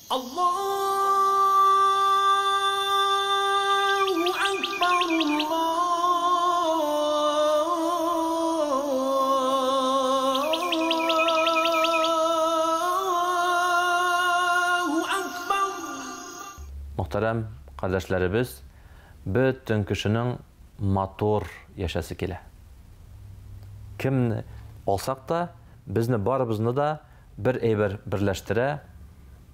Аллаһу акбар, Аллаһу акбар. Мөхтәрәм кардәшләребез, бөтен кешенең матур яшәсе килә. Кемне алсак та, безне барыбызны да Бер әйбер берләштерә,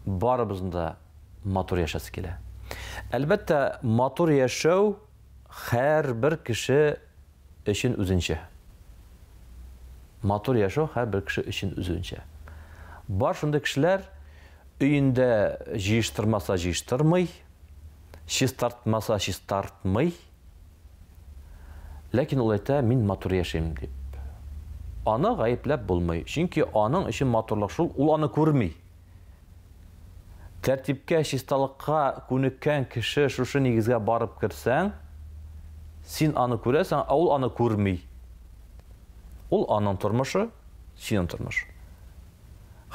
барыбызны да матур яшәсе килә. Әлбәттә, матур яшәү һәрбер кеше өчен үзенчә. Матур яшәү һәрбер кеше өчен үзенчә. Бар шундый кешеләр, өендә җыештырмаса җыештырмый, чистартмаса чистартмый, Ләкин ул әйтә, мин матур яшим дип. Аны гаепләп булмый, чөнки аның өчен матурлык шул, ул аны күрми. Тәртипкә, чисталыкка күнеккән кеше шушы нигезгә барып керсәң, син аны күрәсең, ә ул аны күрми. Ул аның тормышы, синең тормыш.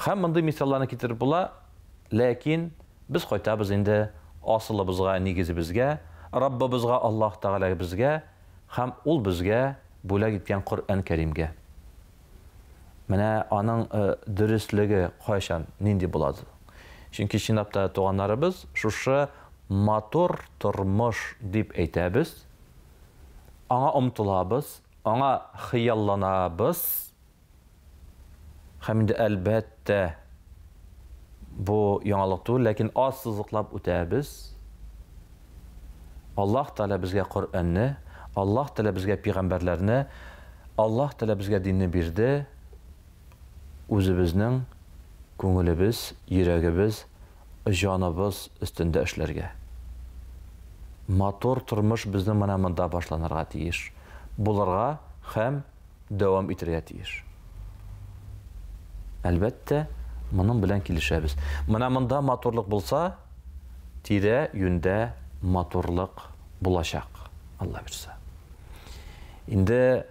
Һәм мондый мисалларны китереп була, ләкин Без кайтабыз инде асылыбызга, нигезебезгә, Раббыбызга Аллаһ Тәгаләбезгә һәм Ул безгә бүләк иткән Коръән Кәримгә. Менә аның дөреслеге кайчан, нинди була? Чөнки чынлап та, туганнарыбыз, шушы матур тормыш дип әйтәбез, аңа омтылабыз, аңа хыялланабыз, Һәм инде, әлбәттә, бу яңалык түгел, ләкин аз сызыклап үтәбез. Аллаһ Тәгалә безгә Коръәнне, Аллаһ Тәгалә безгә пигамбәрләрне, Аллаһ Тәгалә безгә динне бирде. Үзебезнең күңелебез, йөрәгебез, җаныбыз өстендә эшләргә. Матур тормыш безнең менә монда башланырга тиеш булырга һәм дәвам итәргә тиеш. Әлбәттә, моның белән килешәбез. Менә монда матурлык булса, тирә-юньдә матурлык булачак, Алла бирса. Инде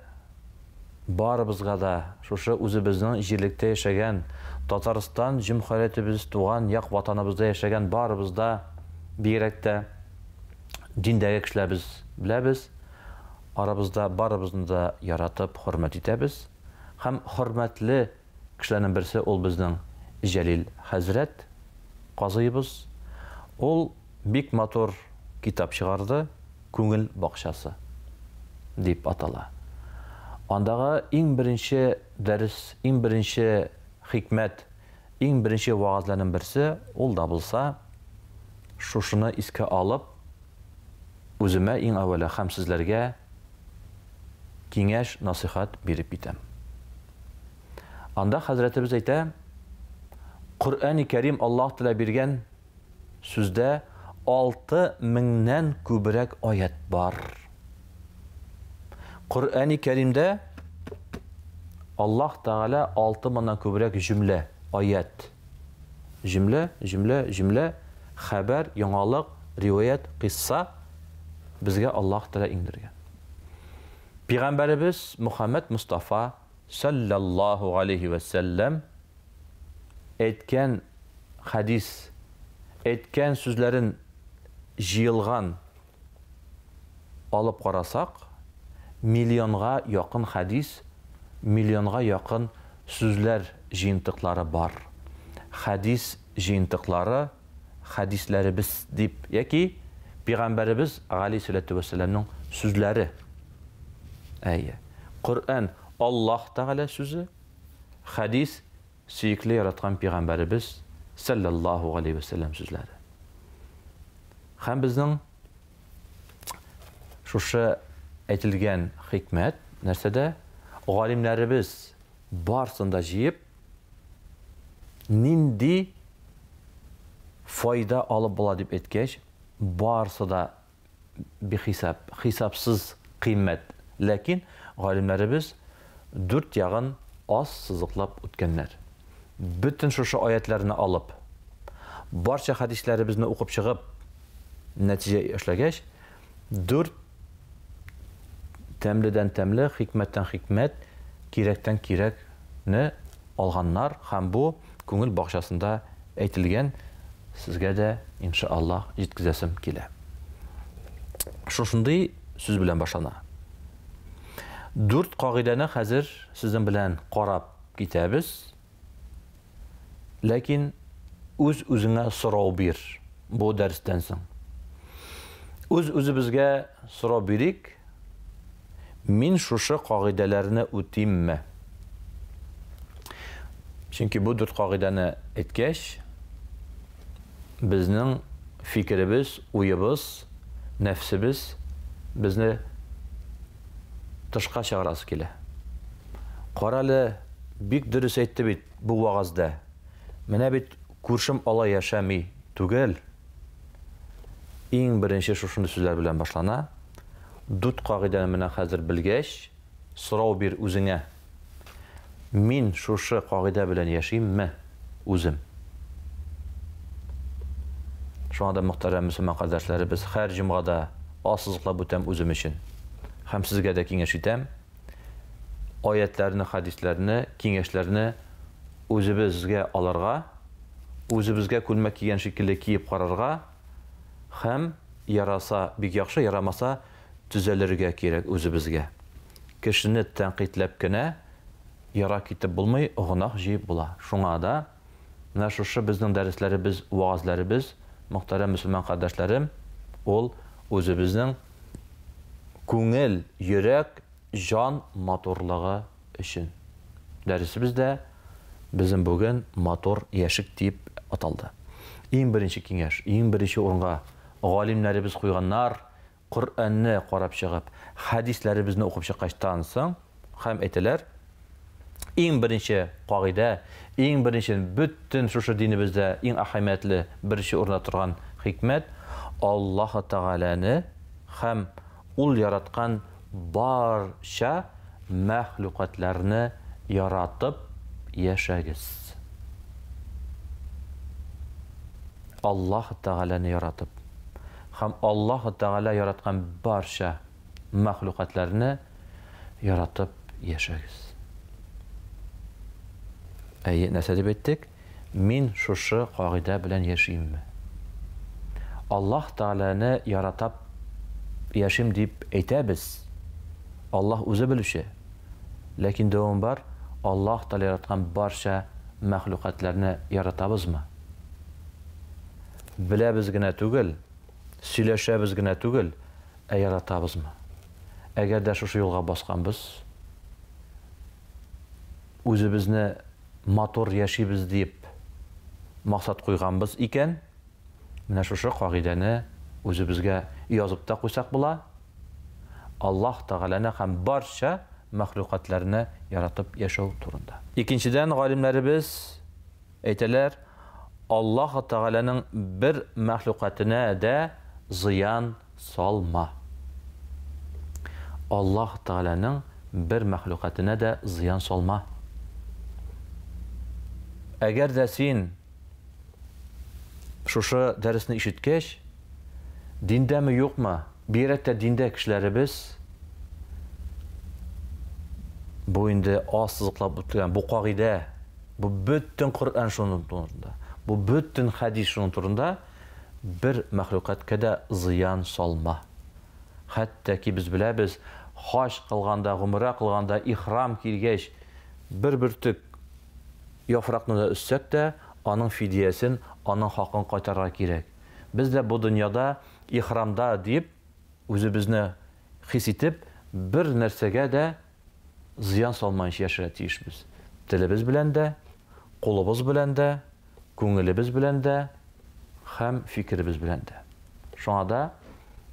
барыбызга да шушы үзебезнең җирлектә яшәгән, Татарстан җөмһүриятебез туган як ватаныбызда яшәгән барыбыз да, бигрәк тә диндәге кешеләрбез беләбез, Арабызда барыбызны да яратып, хөрмәт итәбез. Һәм хөрмәтле кешеләрнең берсе ул безнең Җәлил хәзрәт казыебыз. Ул бик матур китап чыгарды, Күңел бакчасы дип атала. Андагы иң беренче дәрес, иң беренче хикмәт, иң беренче вәгазьләрнең берсе, ул да булса, шушыны искә алып, Үземә иң әүвәле һәм сезләргә киңәш, насыйхәт биреп китәм. Анда хәзрәтебез әйтә, Коръәни Кәрим Аллаһ Тәгалә биргән сүздә алты меңнән күбрәк аять бар. Коръәни Кәримдә Аллаһ Тәгалә алты меңнән күбрәк җөмлә, аять Җөмлә, җөмлә, җөмлә, хәбәр, яңалык, риваять, кыйсса безгә Аллаһ Тәгалә иңдергән. Пигамбәребез Мөхәммәд Мостафа салләллаһу галәйһи вә сәлләм әйткән хәдис, әйткән сүзләрен җыелган алып карасак, миллионга якын хәдис, миллионга якын сүзләр җыентыклары бар. Хәдис җыентыклары, хәдисләребез дип яки Пигамбәребез галәйһиссәләтү вәссәламның сүзләре. Әйе. Коръән, Аллаһ Тәгалә сүзе, хәдис, сөекле яраткан Пигамбәребез сәлләллаһу галәйһи вәсәлләм сүзләре. Һәм безнең шушы әйтелгән хикмәт нәрсәдә? Галимнәребез барсын да җыеп, нинди файда алып була дип әйткәч, барсы да бихисап, хисапсыз кыйммәт. Ләкин галимнәребез дүрт ягын аз сызыклап үткәннәр. Бөтен шушы аятьләрне алып, барча хәдисләребезне укып чыгып, нәтиҗә эшләгәч, дүрт тәмледән тәмле, хикмәттән хикмәт, кирәктән кирәкне алганнар һәм бу күңел бакчасында әйтелгән сезгә дә, иншаАллаһ, җиткезәсем килә. Шушындый сүз белән башлана. Дүрт кагыйдәне хәзер сезнең белән карап китәбез. Ләкин үз-үзеңә сорау бир бу дәрестән соң. Үз-үзебезгә сорау бирик, мин шушы кагыйдәләрне үтимме? Чөнки бу дүрт кагыйдәне әйткәч, безнең фикеребез, уебыз, нәфсебез безне тышка чыгарасы килә. Карале, бик дөрес әйтте бит бу вәгазьдә. Менә бит күршем алай яшәми түгел. Иң беренче шушындый сүзләр белән башлана. Дүрт кагыйдәне менә хәзер белгәч, сорау бир үзеңә. Мин шушы кагыйдә белән яшимме үзем? Шуңа да, мөхтәрәм мөселман кардәшләребез, һәр җомгада ассызыклап үтәм үзем өчен һәм сезгә дә киңәш итәм, аятьләрне, хәдисләрне, киңәшләрне үзебезгә алырга, үзебезгә күлмәк кигән шикелле киеп карарга һәм, яраса, бик яхшы, ярамаса, төзәлергә кирәк үзебезгә. Кешене тәнкыйтьләп кенә ерак китеп булмый, гөнаһ җыеп була. Шуңа да менә шушы безнең дәресләребез, вәгазьләребез, мөхтәрәм мөселман кардәшләрем, ул үзебезнең күңел, йөрәк, җан матурлыгы өчен. Дәресебез дә безнең бүген Матур яшик дип аталды. Иң беренче киңәш, иң беренче урынга галимнәребез куйганнар, Коръәнне карап чыгып, хәдисләребезне укып чыккачтан соң, һәм әйтәләр, иң беренче кагыйдә, иң беренче бөтен шушы динебездә иң әһәмиятле беренче урында торган хикмәт, Аллаһы Тәгаләне һәм Ул яраткан барча мәхлукатларны яратып яшәгез. Аллаһ Тәгаләне яратып һәм Аллаһ Тәгалә яраткан барча мәхлукатларны яратып яшәгез. Әйе, нәрсә дип әйттек? Мин шушы кагыйдә белән яшимме? Аллаһ Тәгаләне яратап яшим дип әйтәбез. Аллаһ үзе белүче. Ләкин дәвам бар, Аллаһ Тәгалә яраткан барча мәхлукатларны яратабызмы? Беләбез генә түгел, сөйләшәбез генә түгел, ә яратабызмы? Әгәр дә шушы юлга басканбыз, үзебезне матур яшибез дип максат куйганбыз икән, менә шушы кагыйдәне үзебезгә язып та куйсак була, Аллаһ Тәгаләне һәм барча мәхлукатларны яратып яшәү турында. Икенчедән, галимнәребез әйтәләр, Аллаһ Тәгаләнең бер мәхлукатенә дә зыян салма. Аллаһ Тәгаләнең бер мәхлукатенә дә зыян салма. Әгәр дә син шушы дәресне ишеткәч, диндәме юкмы, бигрәк тә диндә кешеләребез, бу инде ассызыклап үтелгән, бу кагыйдә, бу бөтен Коръән шуның турында, бу бөтен хәдис шуның турында, бер мәхлукатка да зыян салма. Хәтта ки без беләбез, хаҗ кылганда, гомрә кылганда, ихрам килгәч, бер бөртек яфракны да өзсәк тә, аның фидиясен, аның хакын кайтарырга кирәк. Без дә бу дөньяда ихрамда дип, үзебезне хис итеп, бер нәрсәгә дә зыян салмаенча яшәргә тиешбез. Телебез белән дә, кулыбыз белән дә, күңелебез белән дә һәм фикеребез белән дә. Шуңа да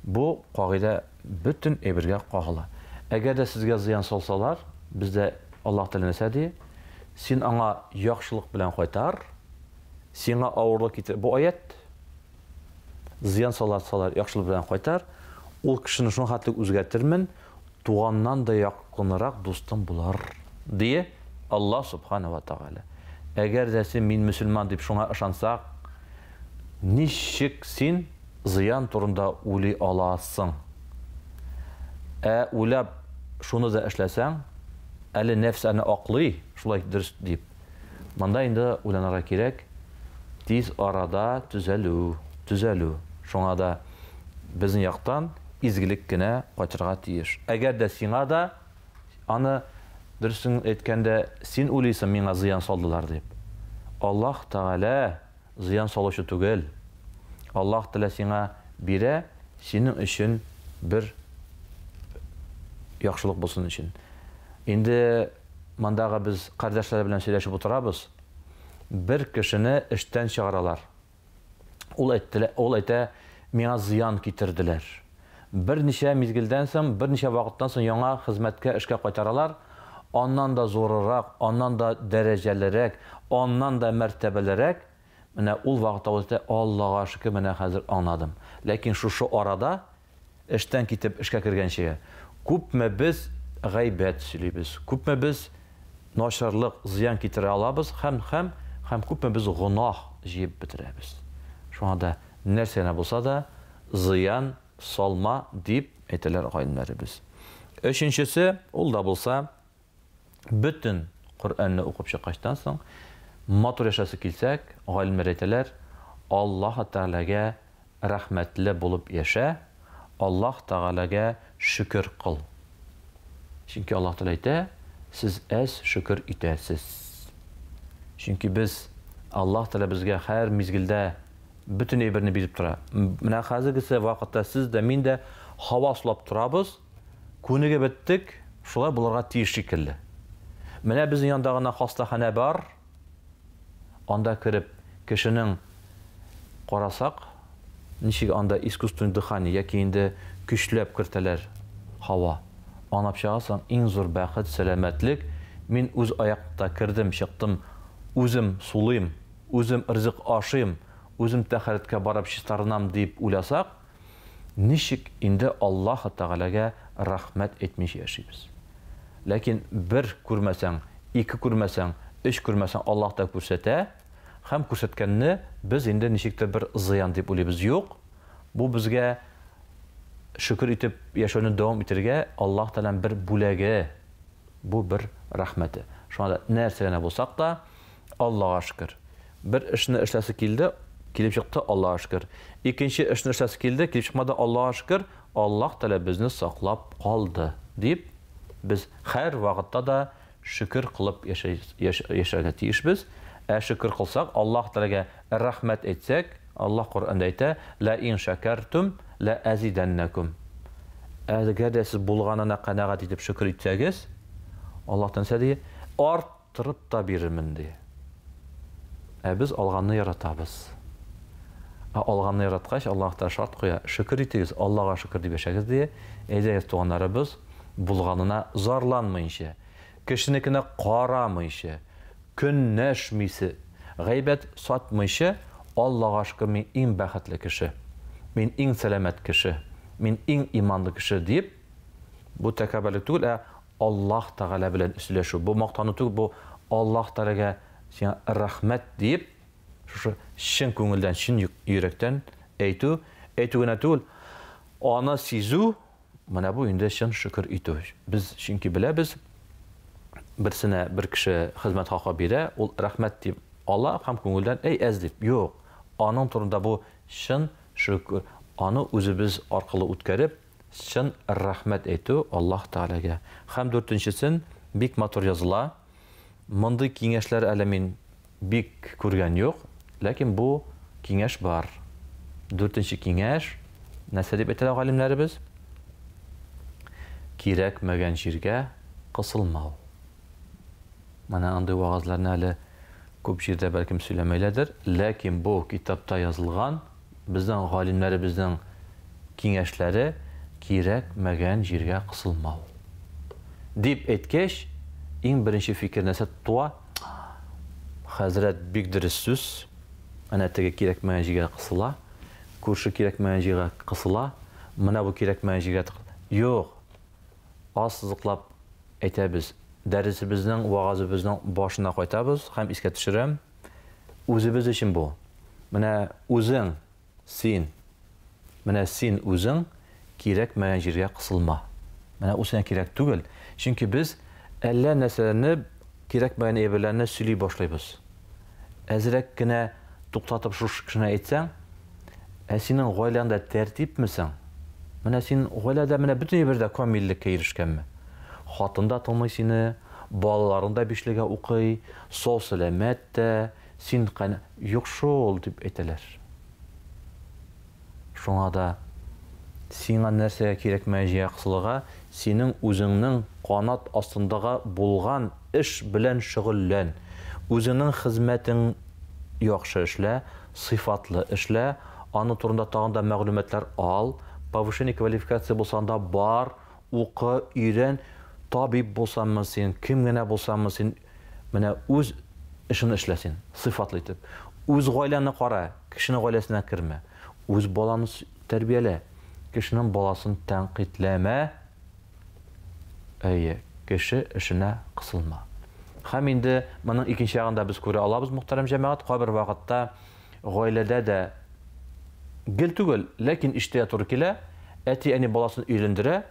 бу кагыйдә бөтен әйбергә кагыла. Әгәр дә сезгә зыян салсалар, бездә Аллаһ Тәгалә нәрсә ди? Син аңа яхшылык белән кайтар, сиңа авырлык китер. Бу аять зыян салсалар, яхшылык белән кайтар, ул кешене шуның хәтле үзгәртермен, туганнан да якынрак дустың булыр, ди Аллаһ Субхана ва Тәгалә. Әгәр дә син мин мөселман дип шуңа ышансак, ничек син зыян турында уйлый аласың? Ә уйлап шуны да эшләсәң, әле нәфс аны аклый, шулай дөрес дип. Монда инде уйланырга кирәк. Тиз арада төзәлү, төзәлү. Шуңа да безнең яктан изгелек кенә кайтырга тиеш. Әгәр дә сиңа да аны, дөресен әйткәндә, син уйлыйсың, миңа зыян салдылар дип. Аллаһ Тәгалә зыян салучы түгел. Аллаһ Тәгалә сиңа бирә, синең өчен бер яхшылык булсын өчен. Инде мондагы без кардәшләр белән сөйләшеп утырабыз. Бер кешене эштән чыгаралар. Ул әйтте, ул әйтә, миңа зыян китерделәр. Берничә мизгелдән соң, берничә вакыттан соң яңа хезмәткә, эшкә кайтаралар. Аннан да зурырак, аннан да дәрәҗәлерәк, аннан да мәртәбәлерәк. Менә ул вакытта ул әйтә, Аллага шөкер, менә хәзер аңладым. Ләкин шушы арада эштән китеп эшкә кергәнчегә күпме без гайбәт сөйлибез, күпме без начарлык, зыян китерә алабыз һәм һәм һәм күпме без гөнаһ җыеп бетерәбез. Шуңа да нәрсә генә булса да зыян салма дип әйтәләр галимнәребез. Өченчесе, ул да булса бөтен Коръәнне укып чыккачтан соң, матур яшәсе килсәк, галимнәр әйтәләр, Аллаһ Тәгаләгә рәхмәтле булып яшә, Аллаһ Тәгаләгә шөкер кыл. Чөнки Аллаһ Тәгалә әйтә, сез әз шөкер итәсез. Чөнки без, Аллаһ Тәгалә безгә һәр мизгелдә бөтен әйберне биреп тора. Менә хәзергесе вакытта сез дә, мин дә һава сулап торабыз, күнегеп беттек, шулай булырга тиеш шикелле. Менә безнең янда гына хастаханә бар, анда кереп кешенең карасак, ничек анда искусственный дыхание яки инде көчләп кертәләр һава. Аңлап чыгасың, иң зур бәхет, сәламәтлек, мин үз аякта кердем, чыктым, үзем сулыйм, үзем ризык ашыйм, үзем тәһарәткә барып чистарынам дип уйласак, ничек инде Аллаһы Тәгаләгә рәхмәт әйтмичә яшибез? Ләкин бер күрмәсәң, ике күрмәсәң, өч күрмәсәң, Аллаһ та күрсәтә, һәм күрсәткәнне без инде ничектер бер зыян дип уйлыйбыз. Юк, бу безгә шөкер итеп яшәүне дәвам итәргә Аллаһ Тәгаләнең бер бүләге, бу бер рәхмәте. Шуңа да нәрсә генә булсак та, Аллага шөкер. Бер эшне эшләсе килде, килеп чыкты, Аллага шөкер. Икенче эшне эшләсе килде, килеп чыкмады, Аллага шөкер, Аллаһ Тәгалә безне саклап калды, дип, без һәр вакытта да шөкер кылып яшәргә тиешбез. Ә шөкер кылсак, Аллаһ Тәгаләгә рәхмәт әйтсәк, Аллаһ Коръәндә әйтә, Лә ин шәкәртүм лә әзидәннәкүм. Әгәр дә сез булганына канәгать итеп шөкер итсәгез, Аллаһ нәрсә ди? Арттырып та бирермен, ди. Ә без алганны яратабыз. Ә алганны яраткач, Аллаһ Тәгалә шарт куя, шөкер итегез, Аллага шөкер дип яшәгез, ди. Әйдәгез, туганнарыбыз, булганына зарланмыйча, кешенекенә карамыйча, көнләшмисе, гайбәт сатмыйча, Аллага шөкер, мин иң бәхетле кеше, мин иң сәламәт кеше, мин иң иманлы кеше дип, бу тәкәбберлек түгел, ә Аллаһ Тәгалә белән сөйләшү. Бу мактану түгел, бу Аллаһ Тәгаләгә сиңа рәхмәт диеп, шушы чын күңелдән, чын йөрәктән әйтү, әйтү генә түгел, аны сизү, менә бу инде чын шөкер итү. Без чөнки беләбез, берсенә бер кеше хезмәт хакы бирә, ул рәхмәт дип ала һәм күңелдән әй әз дип. Юк, аның турында бу чын шөкер, аны үзебез аркылы үткәреп, чын рәхмәт әйтү Аллаһ Тәгаләгә. Һәм дүртенчесен бик матур языла. Мондый киңәшләр әле мин бик күргән юк, ләкин бу киңәш бар. Дүртенче киңәш, нәрсә дип әйтәләр галимнәребез? Кирәкмәгән җиргә кысылмау. Менә андый вәгазьләрне әле күп җирдә бәлкем сөйләмәйләрдер, ләкин бу китапта язылган безнең галимнәребезнең киңәшләре кирәкмәгән җиргә кысылмау. Дип әйткәч, иң беренче фикер нәрсә туа? Хәзрәт, бик дөрес сүз. Әнә теге кирәкмәгән җиргә кысыла, күрше кирәкмәгән җиргә кысыла, менә бу кирәкмәгән җиргә Юк. Ассызыклап әйтәбез, дәресебезнең, вәгазебезнең башына кайтабыз һәм искә төшерәм, үзебез өчен бу. Менә үзең, син, менә син үзең кирәкмәгән җиргә кысылма. Менә ул сиңа кирәк түгел. Чөнки без әллә нәрсәләрне, кирәкмәгән әйберләрне сөйли башлыйбыз. Әзрәк кенә туктатып шушы кешене әйтсәң, ә синең гаиләңдә тәртипме соң? Менә син гаиләдә менә бөтен әйбердә камиллеккә ирешкәнме? Хатын да тыңлый сине, балаларың да бишлегә укый, сау-сәламәт тә, син кан юк шул, дип әйтәләр. Шуңа да сиңа нәрсәгә кирәк мәҗия кысылырга, синең үзеңнең канат астындагы булган эш белән шөгыльлән. Үзеңнең хезмәтең яхшы эшлә, сыйфатлы эшлә, аның турында тагын да мәгълүматлар ал, повышение квалификации булса анда бар, укы, өйрән, табиб булсаңмы син, кем генә булсаңмы син, менә үз эшеңне эшлә син, сыйфатлы итеп. Үз гаиләңне кара, кешенең гаиләсенә кермә. Үз баланы тәрбиялә, кешенең баласын тәнкыйтьләмә. Әйе, кеше эшенә кысылма. Һәм инде моның икенче ягын да без күрә алабыз, мөхтәрәм җәмәгать, кайбер вакытта гаиләдә дә гел түгел, ләкин ишетергә туры килә, әти-әни баласын өйләндерә,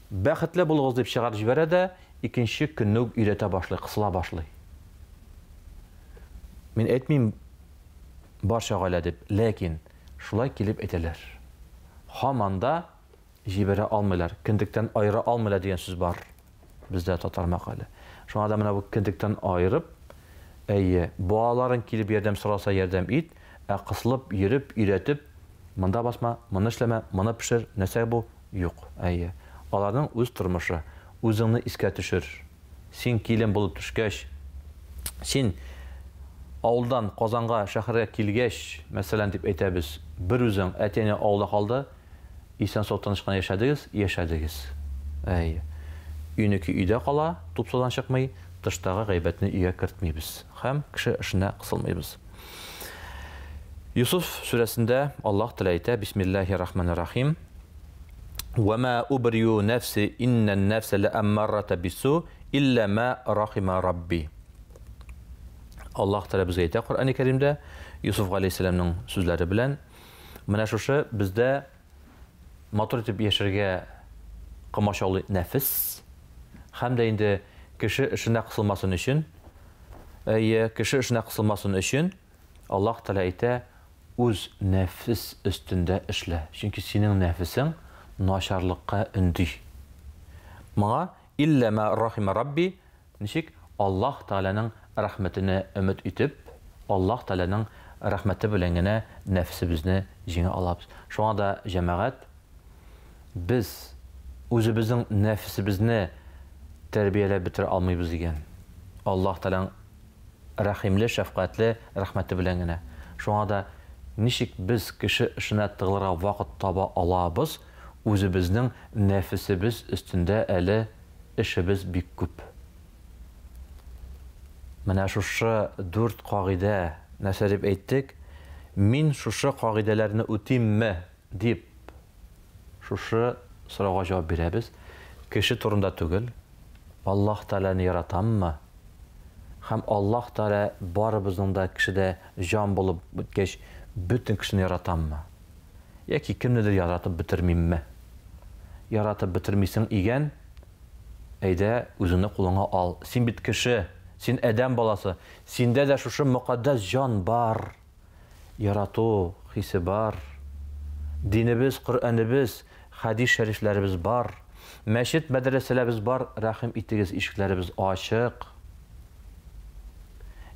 бәхетле булыгыз дип чыгарып җибәрә дә, икенче көнне үк өйрәтә башлый, кысыла башлый. Мин әйтмим барча гаилә дип, ләкин шулай килеп әйтәләр. Һаман да җибәрә алмыйлар, кендектән аера алмыйлар дигән сүз бар бездә татар мәкале. Шуңа да менә бу кендектән аерып, әйе, балаларың килеп ярдәм сораса ярдәм ит, ә кысылып йөреп, өйрәтеп, монда басма, моны эшләмә, моны пешер, нәрсә бу? Юк. Әйе. Аларның үз тормышы. Үзеңне искә төшер. Син килен булып төшкәч, син авылдан Казанга, шәһәргә килгәч, мәсәлән, дип әйтәбез, бер үзең, әти-әни авылда калды, исән-сау тыныч кына яшәдегез, яшәдегез. Әйе. Өйнеке өйдә кала, тупсадан чыкмый, тыштагы гайбәтне өйгә кертмибез һәм кеше эшенә кысылмыйбыз. Юсуф сүрәсендә Аллаһ Тәгалә әйтә, Бисмиллаһир рахманир рахим. Ва ма убрию нәфси иннән нәфсә ләәммарата бису илля ма рахима рабби. Аллаһ Тәгалә безгә әйтә Коръәни Кәримдә Юсуф галәйһиссәламның сүзләре белән, менә шушы бездә матур итеп яшәргә комачаулый нәфес һәм дә инде кеше эшенә кысылмасын өчен, әйе, кеше эшенә кысылмасын өчен Аллаһ Тәгалә әйтә, үз нәфес өстендә эшлә, чөнки синең нәфесең начарлыкка өнди. Моңа илля ма рахима рабби, ничек Аллаһ Тәгаләнең рәхмәтенә өмет итеп, Аллаһ Тәгаләнең рәхмәте белән генә нәфесебезне җиңә алабыз. Шуңа да, җәмәгать, без үзебезнең нәфесебезне тәрбияләп бетерә алмыйбыз икән, Аллаһ Тәгаләнең рәхимле, шәфкатьле рәхмәте белән генә. Шуңа да ничек без кеше эшенә тыгылырга вакыт таба алабыз, үзебезнең нәфесебез өстендә әле эшебез бик күп. Менә шушы дүрт кагыйдә нәрсә дип әйттек, мин шушы кагыйдәләрне үтимме дип шушы сорауга җавап бирәбез. Кеше турында түгел, Аллаһ Тәгаләне яратаммы? Һәм Аллаһ Тәгалә барыбызның да кешедә җан булып үткәч, бөтен кешене яратаммы? Яки кемнедер яратып бетермимме? Яратып бетермисең игән, әйдә, үзеңне кулыңа ал. Син бит кеше, син адәм баласы, синдә дә шушы мөкатдәс җан бар. Ярату хисе бар. Динебез, Коръәнебез, хәдис шәрифләребез бар. Мәчет, мәдрәсәләребез бар, рәхим итегез, ишекләребез ачык.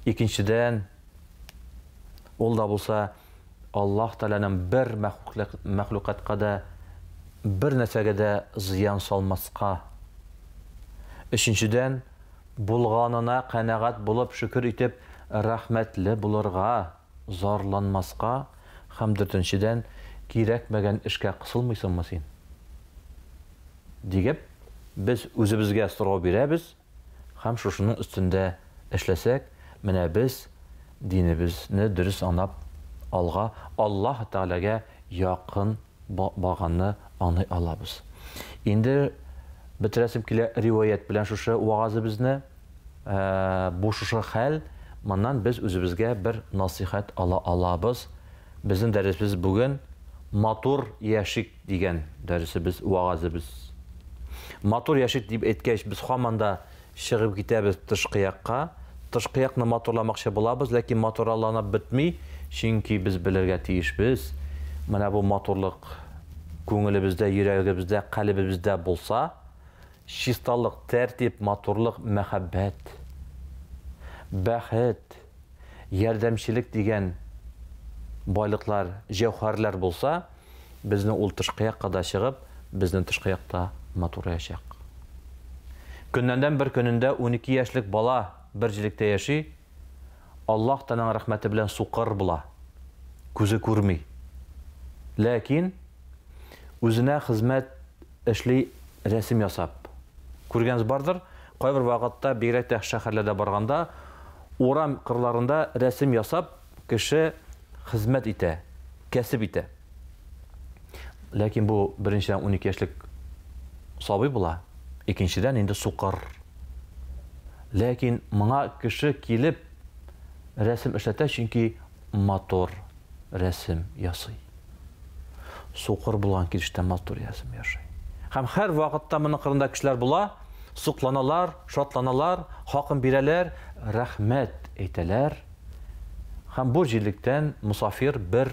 Икенчедән, ул да булса Аллаһ Тәгаләнең бер мәхлукатка да, бер нәрсәгә дә зыян салмаска. Өченчедән, булганына канәгать булып, шөкер итеп, рәхмәтле булырга, зарланмаска һәм дүртенчедән, кирәкмәгән эшкә кысылмыйсыңмы син? Дигеп, без үзебезгә сорау бирәбез. Һәм шушының өстендә эшләсәк, менә без динебезне дөрес аңлап, алга, Аллаһ Тәгаләгә якын барганны аңлый алабыз. Инде бетерәсем килә риваять белән шушы вәгазебезне. Бу шушы хәл, моннан без үзебезгә бер насыйхәт ала алабыз. Безнең дәресебез бүген Матур яшик дигән дәресебез, вәгазебез. Матур яшик дип әйткәч, без һаман да чыгып китәбез тышкы якка. Тышкы якны матурламакчы булабыз, ләкин матураланып бетми, чөнки без белергә тиешбез, менә бу матурлык күңелебездә, йөрәгебездә, калебебездә булса, чисталык, тәртип, матурлык, мәхәббәт, бәхет, ярдәмчелек дигән байлыклар, җәүһәрләр булса, безнең ул тышкы якка да чыгып, безнең тышкы як та матураячак. Көннәндән бер көнендә 12 яшьлек бала бер җирлектә яши, Аллаһ Тәгаләнең рәхмәте белән сукыр була, күзе күрми. Ләкин үзенә хезмәт эшли рәсем ясап. Күргәнегез бардыр, кайбер вакытта, бигрәк тә шәһәрләрдә барганда, урам кырларында рәсем ясап, кеше хезмәт итә, кәсеп итә. Ләкин бу беренчедән 12 яшьлек сабый була, икенчедән инде сукыр. Ләкин моңа кеше килеп рәсем эшләтә, чөнки матур рәсем ясый. Сукыр булган килештә матур рәсем ясый. Һәм һәр вакытта моның кырында кешеләр була, сокланалар, шатланалар, хакын бирәләр, рәхмәт әйтәләр. Һәм бу җирлектән мусафир бер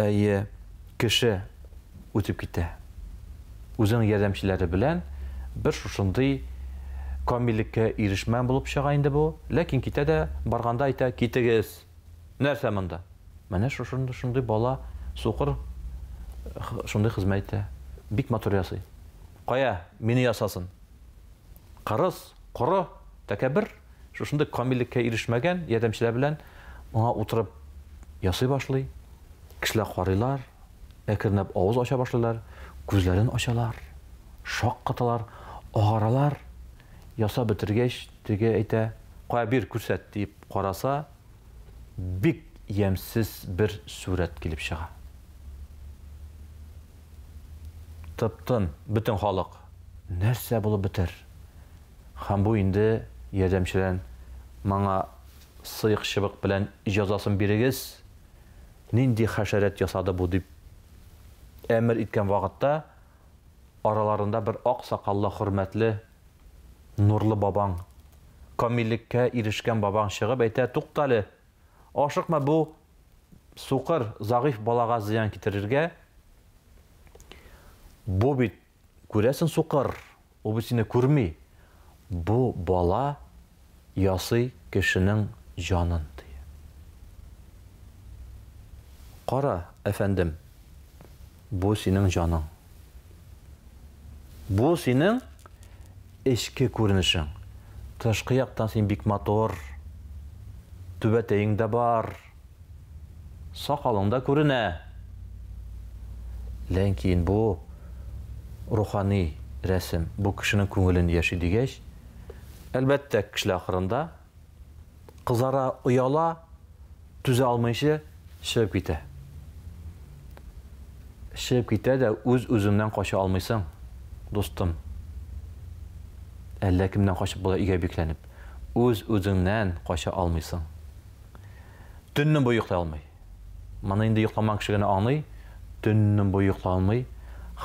әйе кеше үтеп китә. Үзенең ярдәмчеләре белән бер шушындый камиллеккә ирешмән булып чыга инде бу. Ләкин китә дә, барганда әйтә, китегез. Нәрсә монда? Менә шушындый шундый бала сукыр шундый хезмәт итә. Бик матур ясый. Кая, мине ясасын. Кырыс, коры, тәкәббер, шушындый камиллеккә ирешмәгән ярдәмчеләр белән моңа утырып ясый башлый. Кешеләр карыйлар, әкренләп авыз ача башлыйлар, күзләрен ачалар, шаккаталар, агаралар. Ясап бетергәч, теге әйтә, кая бир, күрсәт, дип караса, бик ямьсез бер сурәт килеп чыга. Тып-тын, бөтен халык. Нәрсә булып бетер? Һәм бу инде ярдәмчедән моңа сыек чыбык белән җәзасын бирегез, нинди хәшәрәт ясады бу дип әмер иткән вакытта, араларында бер ак сакаллы хөрмәтле нурлы бабаң, камиллеккә ирешкән бабаң чыгып әйтә, Туктале, ашыкма бу сукыр, зәгыйфь балага зыян китерергә, бу бит Күрәсең, сукыр, ул бит сине күрми. Бу бала ясый кешенең җанын, ди. Кара, әфәндем, бу синең җаның. Бу синең эчке күренешең. Тышкы яктан син бик матур. Түбәтәең дә бар. Сакалың да күренә. Ләкин бу рухани рәсем, бу кешенең күңелен яши дигәч, әлбәттә, кешеләр ахырында кызара, ояла, түзә алмыйча чыгып китә. Чыгып китә дә үз-үзеңнән кача алмыйсың, дустым. Әллә кемнән качып була өйгә бикләнеп. Үз-үзеңнән кача алмыйсың. Төнне буе йоклый алмый. Моны инде йокламаган кеше генә аңлый. Төнне буе йоклый алмый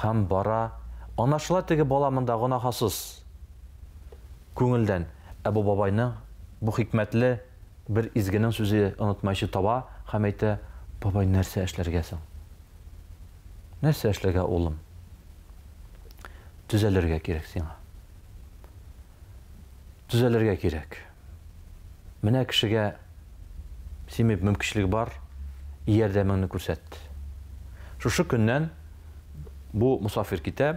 һәм бара. Аңлашыла теге бала монда гөнаһасыз күңелдән. Ә бу бабайның, бу хикмәтле бер изгенең сүзе онытмайчы таба һәм әйтә, Бабай, нәрсә эшләргә соң? Нәрсә эшләргә, улым? Төзәлергә кирәк сиңа. Төзәлергә кирәк. Менә кешегә симеп мөмкинчелек бар, ярдәмеңне күрсәт. Шушы көннән бу мусафир китә,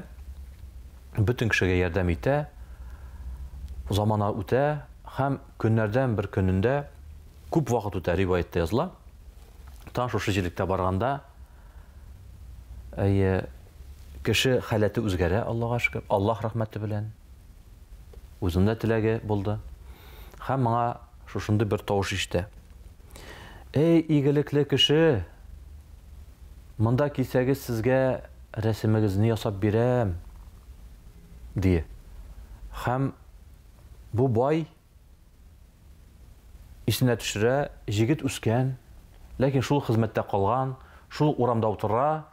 бөтен кешегә ярдәм итә, замана үтә һәм көннәрдән бер көнендә күп вакыт үтә, риваятьтә языла. Тан шушы җирлектә барганда, әйе, кеше халәте үзгәрә, Аллага шөкер, Аллаһ рәхмәте белән. Үзенең дә теләге булды. Һәм моңа шушындый бер тавыш ишетә. Эй, игелекле кеше! Монда килсәгез, сезгә рәсемегезне ясап бирәм, ди. Һәм бу бай исенә төшерә, җегет үскән, ләкин шул хезмәттә калган, шул урамда утыра,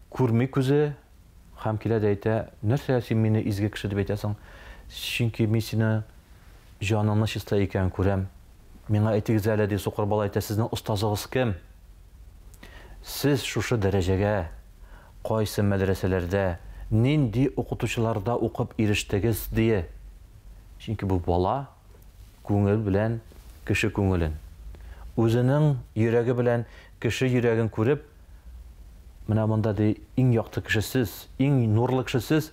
Күрми күзе һәм килә дә әйтә, Нәрсәгә син мине изге кеше дип әйтәсең? Чөнки мин сине җаныңны чиста икәнен күрәм. Миңа әйтегез әле, ди сукыр бала әйтә, сезнең остазыгыз кем? Сез шушы дәрәҗәгә кайсы мәдрәсәләрдә, нинди укытучыларда укып ирештегез, дие. Чөнки бу бала күңел белән кеше күңелен, үзенең йөрәге белән кеше йөрәген күреп, менә монда, ди, иң якты кеше сез, иң нурлы кеше сез,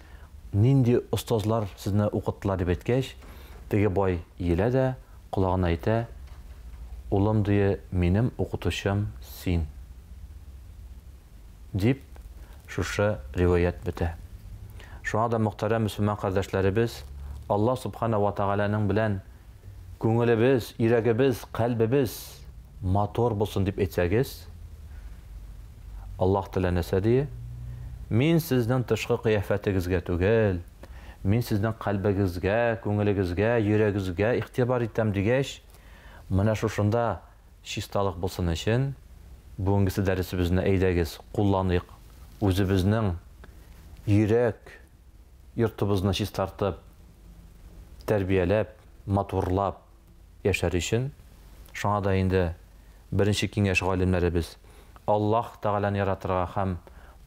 нинди остазлар сезне укыттылар, дип әйткәч, теге бай иелә дә, колагына әйтә, Улым, ди, минем укытучым син. Дип, шушы риваять бетә. Шуңа да, мөхтәрәм мөселман кардәшләребез, Аллаһ Субхана ва Тәгаләнең белән күңелебез, йөрәгебез, кальбебез матур булсын дип әйтсәгез, Аллаһ Тәгалә нәрсә ди? Мин сезнең тышкы кыяфәтегезгә түгел, мин сезнең кальбегезгә, күңелегезгә, йөрәгезгә игътибар итәм дигәч, менә шушында Чисталык булсын өчен, бүгенгесе дәресебезне әйдәгез, кулланыйк, үзебезнең йөрәк йортыбызны чистартып, тәрбияләп, матурлап яшәр өчен. Шуңа да инде беренче киңәш галимнәребез, Аллаһ Тәгаләне яратырга һәм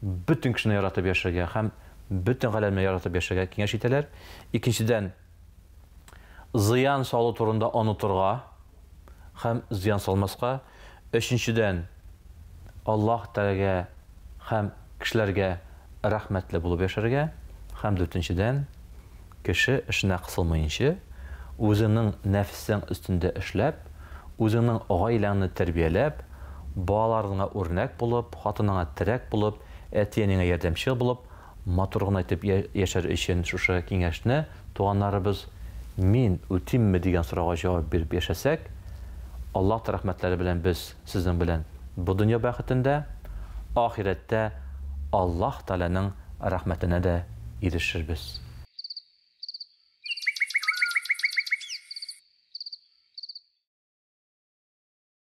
бөтен кешене яратып яшәргә һәм бөтен галәмне яратып яшәргә киңәш итәләр. Икенчедән, зыян салу турында онытырга һәм зыян салмаска. Өченчедән, Аллаһ Тәгаләгә һәм кешеләргә рәхмәтле булып яшәргә. Һәм дүртенчедән, кеше эшенә кысылмыйнчы, үзеңнең нәфесең өстендә эшләп, үзеңнең гаиләңне тәрбияләп, балаларыңа үрнәк булып, хатыныңа терәк булып, әти-әниңә ярдәмчел булып, Матур гына итеп яшәр өчен шушы киңәшне, туганнарыбыз, мин үтимме дигән сорауга җавап биреп яшәсәк, Аллаһ рәхмәтләре белән без сезнең белән бу дөнья бәхетендә, ахирәттә Аллаһ Тәгаләнең рәхмәтенә дә ирешербез.